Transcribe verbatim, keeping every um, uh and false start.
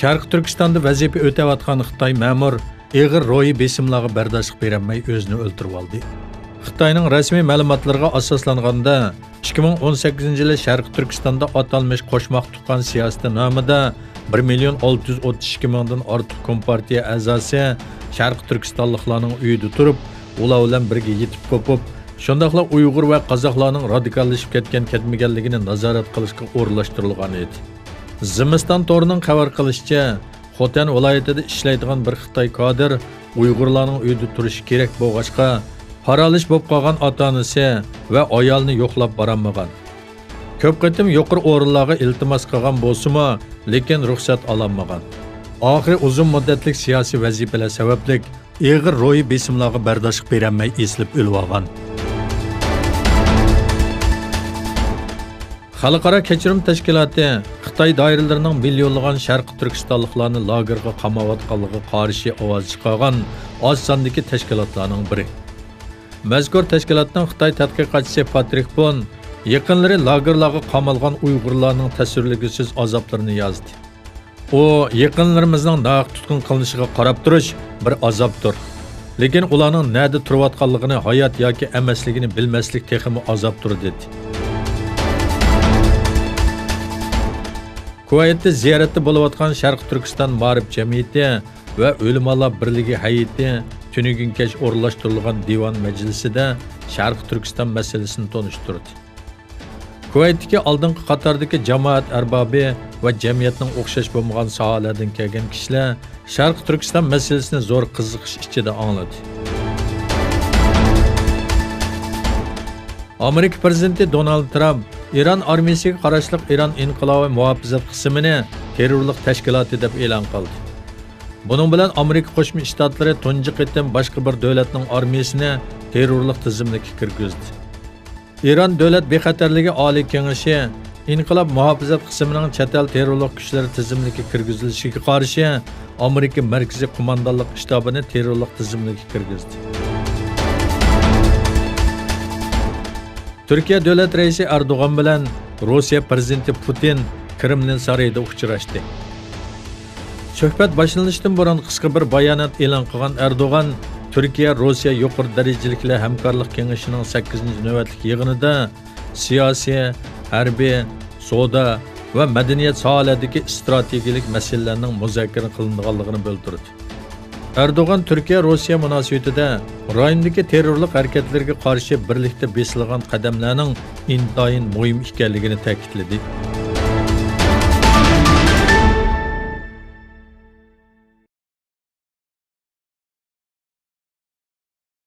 شەرقىي تۈركىستاندا ۋەزىپە ئۆتەۋاتقان خىتاي مەمۇر ئېغىر روھىي بېسىملارغا بەرداشلىق بېرەلمەي ئۆزىنى ئۆلتۈرۈۋالدى. خىتاينىڭ رەسمىي مەلۇماتلىرىغا ئاساسلانغاندا، ئىككى مىڭ ئون سەككىزىنچى يىلى شەرقىي تۈركىستاندا ئاتالمىش قوشماق تۇغقان سىياسىتى نامىدا بىر مىليون ئالتە يۈز ئوتتۇز ئىككى مىڭدىن ئارتۇق كومپارتىيە ئەزاسى شەرقىي تۈركىستانلىقلارنىڭ ئۆيىدە تۇرۇپ، ئۇلار بىلەن بىرگە يېتىپ قوپۇپ، شۇنداقلا ئۇيغۇر ۋە قازاقلارنىڭ رادىكاللىشىپ كەتكەن-كەتمىگەنلىكىنى نازارەت قىلىشقا ئورۇنلاشتۇرۇلغان ئىدى. زىمىستان تورىنىڭ خەۋەر قىلىشىچە، خوتەن ۋىلايىتىدە ئىشلەيدىغان بىر خىتاي كادىر ئۇيغۇرلارنىڭ ئۆيدە تۇرۇشى كېرەك بولغاچقا، پارالىچ بولۇپ قالغان ئاتا-ئانىسى ۋە ئايالىنى يوقلاپ بارالمىغان. كۆپ قېتىم يۇقىرى ئورۇنلارغا ئىلتىماس قىلغان بولسىمۇ، لېكىن رۇخسەت ئالالمىغان. ئاخىرى ئۇزۇن مۇددەتلىك سىياسىي ۋەزىپىلەر سەۋەبلىك ئېغىر روھىي بېسىملارغا بەرداشلىق بېرەلمەي ئېسىلىپ ئۆلۈۋالغان. خەلقئارا كەچۈرۈم تەشكىلاتى خىتاي دائىرىلىرىنىڭ مىليونلىغان شەرقىي تۈركىستانلىقلارنى لاگېرغا قاماۋاتقانلىقىغا قارشى ئاۋاز چىقارغان ئاز ساندىكى تەشكىلاتلارنىڭ بىرى. مەزكۇر تەشكىلاتنىڭ خىتاي تەتقىقاتچىسى پاترىك بون يېقىنلىرى لاگېرلارغا قامالغان ئۇيغۇرلارنىڭ تەسۋىرلىگۈسىز ئازابلىرىنى يازدى. ئۇ، يېقىنلىرىمىزنىڭ ناھەق تۇتقۇن قىلىنىشىغا قاراپ تۇرۇش بىر ئازابتۇر. لېكىن ئۇلارنىڭ نەدە تۇرۇۋاتقانلىقىنى، ھايات ياكى ئەمەسلىكىنى بىلمەسلىك تېخىمۇ ئازابتۇر، دېدى. كۇۋەيتتە زىيارەتتە بولۇۋاتقان شەرقىي تۈركىستان مائارىپ جەمئىيىتى ۋە ئۆلىمالار بىرلىكى ھەيئىتى تۈنۈگۈن كەچ ئورۇنلاشتۇرۇلغان دىۋان مەجلىسىدە شەرقىي تۈركىستان مەسىلىسىنى تونۇشتۇردى. كۇۋەيتتىكى ئالدىنقى قاتاردىكى جامائەت ئەربابى ۋە جەمئىيەتنىڭ ئوخشاش بولمىغان ساھەلەردىن كەلگەن كىشىلەر شەرقىي تۈركىستان مەسىلىسىنى زور قىزىقىش ئىچىدە ئاڭلىدى. ئامېرىكا پىرېزىدېنتى دونالد ترامپ ئىران ئارمىيىسىگە قاراشلىق ئىران ئىنقىلابى مۇھاپىزەت قىسمىنى تېررورلۇق تەشكىلاتى دەپ ئېلان قىلدى. بۇنىڭ بىلەن ئامېرىكا قوشما شتاتلىرى تۇنجى قېتىم باشقا بىر دۆلەتنىڭ ئارمىيىسىنى تېررورلۇق تىزىملىككە كىرگۈزدى. ئىران دۆلەت بىخەتەرلىكى ئالىي كېڭىشى ئىنقىلاب مۇھاپىزەت قىسمىنىڭ چەت ئەل تېررورلۇق كۈچلىرى تىزىملىككە كىرگۈزۈلۈشىگە قارشى ئامېرىكا مەركىزىي قوماندانلىق شتابىنى تېررورلۇق تىزىملىككە كىرگۈزدى. تۈركىيە دۆلەت رەئىسى ئەردوغان بىلەن روسىيە پىرېزىدېنتى پۇتىن كرېملىن سارىيىدا ئۇچراشتى. سۆھبەت باشلىنىشتىن بۇرۇن قىسقا بىر بايانات ئېلان قىلغان ئەردوغان، تۈركىيە روسىيە يۇقىرى دەرىجىلىكلەر ھەمكارلىق كېڭىشىنىڭ سەككىزىنچى نۆۋەتلىك يىغىنىدا سىياسىي، ھەربىي، سودا ۋە مەدەنىيەت ساھەلەردىكى ئىستراتېگىيەلىك مەسىلىلەرنىڭ مۇزاكىرە قىلىنىدىغانلىقىنى بىلدۈردى. ئەردوغان تۈركىيە روسىيە مۇناسىۋىتىدە رايوندىكى تېررورلۇق ھەرىكەتلىرىگە قارشى بىرلىكتە بېسىلغان قەدەملەرنىڭ ئىنتايىن مۇھىم ئىكەنلىكىنى تەكىتلىدى.